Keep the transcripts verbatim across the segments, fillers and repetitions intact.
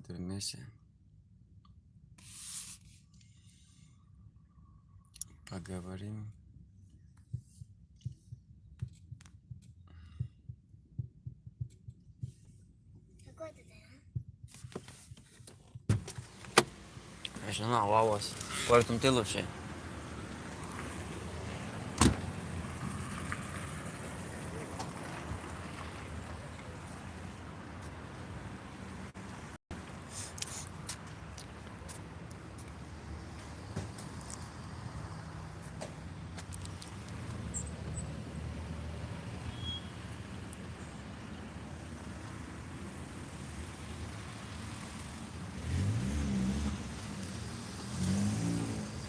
Примеся. Поговорим. Конечно, на, вавас. Поэтому ты лучше.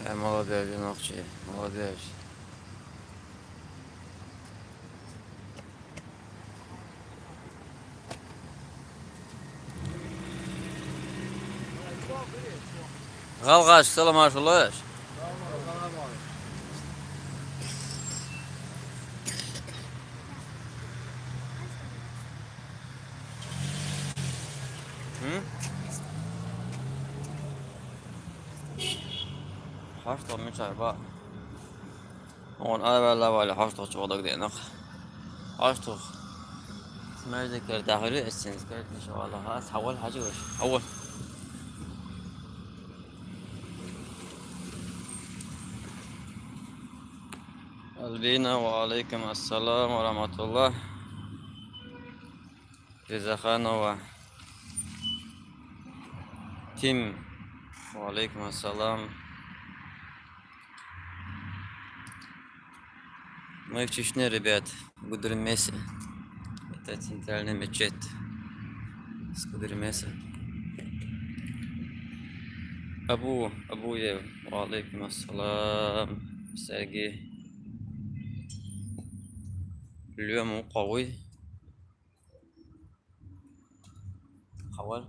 Э, молодец, Ленокчи, молодец. Галгаш, салам алейкум. М? Хаш томми чарба. Он авалла вали хаш тох чугъдаг денах. Хаш тох. Смердик кер дахили эссенс кер, иншаллах. Хас, хавал хажи ваш. Хавал. Альбина, ва алейкум ассалам ва рахматуллах. Резаханова. Тим. Ва алейкум ассалам. Мы в Чечне, ребят, в Гудермесе. Это центральная мечеть с Гудермеса. Абу, Абуев, ва алейкум ассалам, Сергей. Лёма, къавий. Къавал.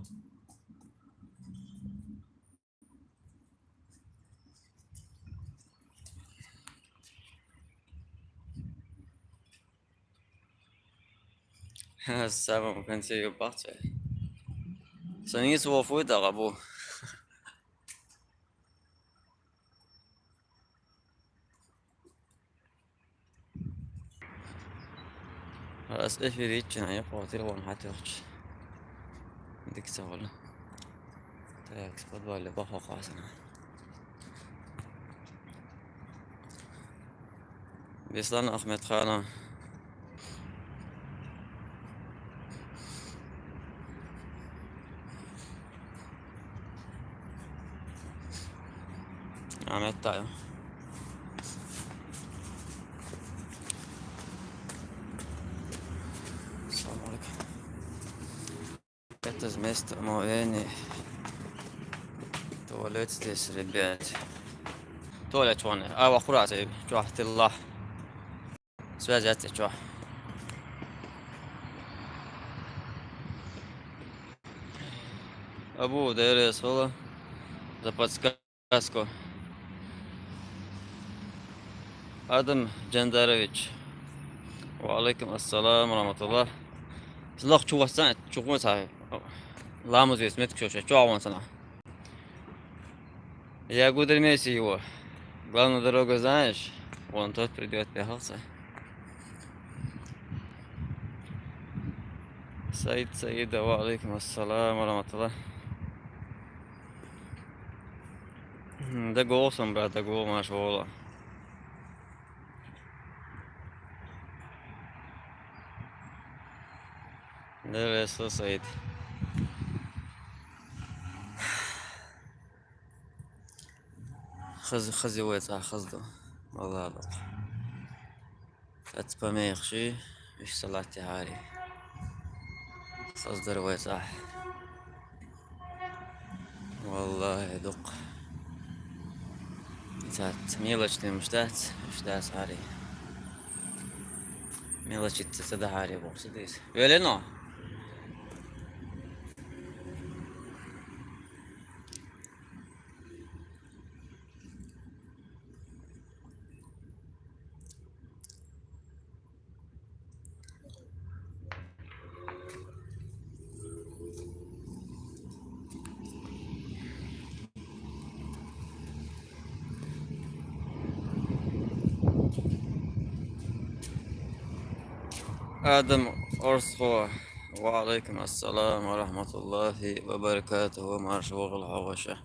Самом конце её бахча. Саниги суофуй дагъа бу. Ас эфир иччина, я, къотир ван хатирч. Дикса вала. Так, подвале бахо къасана. Беслан Ахмедханов. Ахмед Таев. Салам алейкум. Это место омовения. Туалет здесь, ребят. Туалет вон. А, ва хурас, э, чуахтилла. Связь это чуах. Абу Дерес, хола. За подсказку. Адам Джандарович. Ва алейкум ассалам ва рахматуллах. Злох чувасан, чугун са. Ламаз вес мет кшоша, чугун сана. Я Гудермесе его. Главная дорога, знаешь? Вон тот придёт, бяхался. Саид Саида, ва алейкум ассалам ва рахматуллах. М, да голосом, брат, да голосом, аж вола. Да, Саид. Хаз-, хази вайца хазду. Валлахи, бакъ. Ат памехши, иш салати хари. Хаздар вайца. Валлахи, дукъ. Итат, мелочный муштат, муштат хари. Мелочи ца да хари боксу дис. Велено. Адам Орсхо. Ва алейкум ассалам ва рахматуллахи ва баракатуху. Марша вогӀийла хьо, ваша.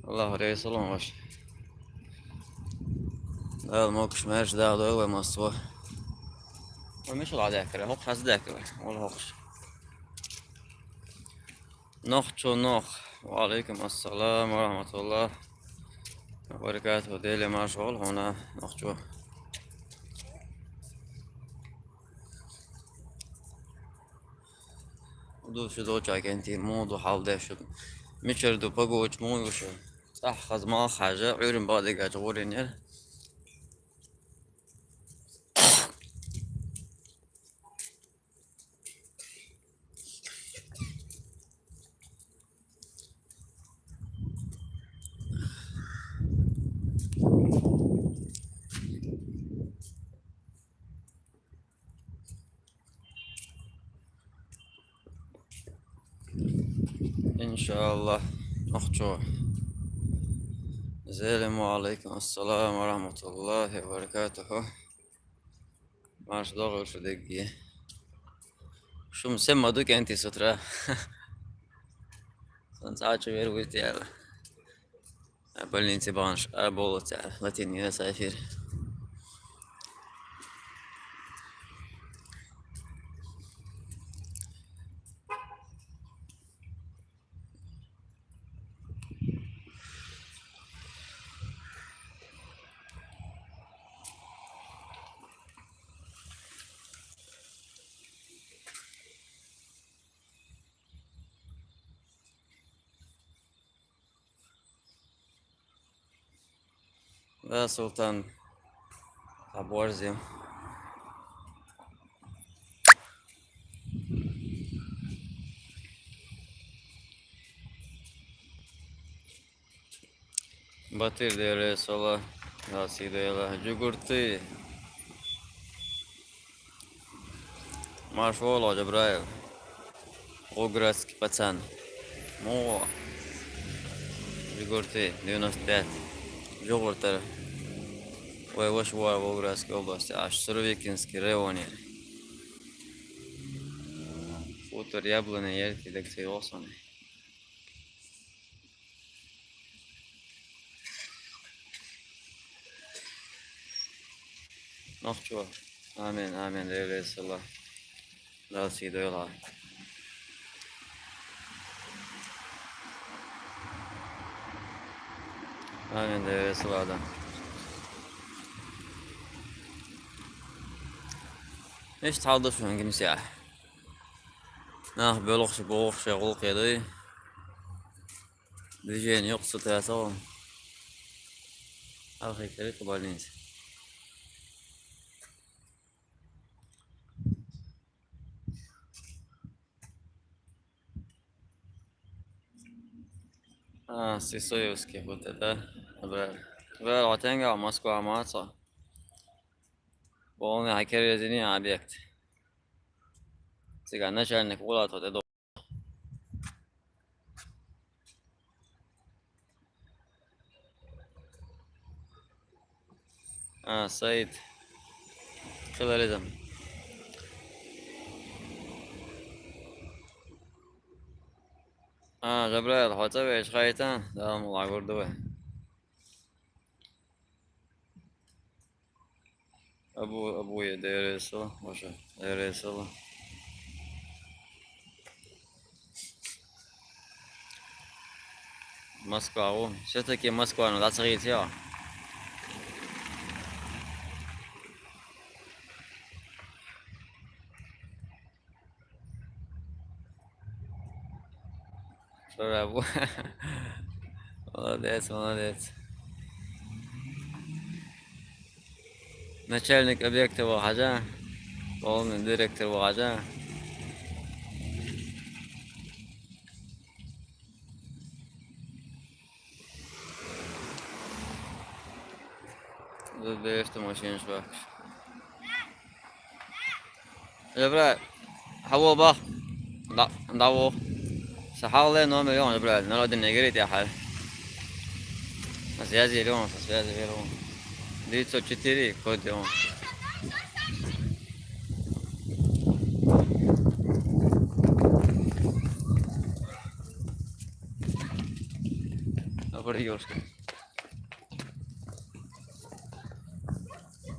Аллах реза хуьлда, ваша. Дала могаш-маьрша даха дойла вай массо. Вай мичахьа даьккхира? ХӀокху хьаьзза даьккхира. Вала хӀокхуш. Нохчо нох. Ва алейкум ассалам ва рахматуллах ва баракатуху. Деле марша вогӀийла хьуна, нохчо. Ду шу долча кӀентий, муха ду хьал деш шу? Мичара ду, пагоч муха ю шу? ЦӀахь хаза малх хьажа, Ӏуьйранна бакъдерг гӀуренера. Иншааллах, нохчо. Зелим ва алейкум ассалам ва рахматуллахи ва баракатуху. Марша догӀийла шу дерриге. Шу-м сема ма ду кӀентий с утра. Сан цхьа а чу вер вуьйти аьлла. Больнице баханаш а болу цара, латийна ю аса эфир. Да, Султан, оборзим. Батир, Деле сола, да, сидела. Джугурты. Марша вогӀийла, Джабраил. Волгоградский пацан. Муха? Джугурты, девяносто пять. Джугуртара. Вай ваша вара Волгоградской области, аш Суровикинский районе. Хутор Яблони, яртий дагцей вохсани. Нохчо. Амин, амин, Деле сола. Дала сий дойла. Амин, Деле сола, да. Иштта хьал ду шуна гимсехь. Нах боьлхуш, бохуш, гӀуллакх ду. Движение йоккха ца тасо. Хьалхе кхерий кху больница. А, Сысоевский вот это, да? Бра-, бра-, вот тенга Москва маца. Полный хакерезини объект. Циган начальник улад вот это. А, Саид. Хиларизм. А, Жабраил, хьо цӀа веача хайтан, Дала мукъ лахь гур ду вай. Абу, Абуя, Дела реза хуьлда, ваша, Дела реза хуьлда. Москва ву. Всё-таки Москва, ну, дӀа ца хийцай хьо. Шура бу. Молодец, молодец. Начальник объекта ву хьажа, полный директор ву хьажа. Зуберта машинаш бахкаш. Жабра, хьавол бах. Да, да, во. Са хьалле номер йон, Жабра, народный не говорит, я хьал. На связи йон, со связи йон. Девятьсот четыре, код йон. Добрый ёлки.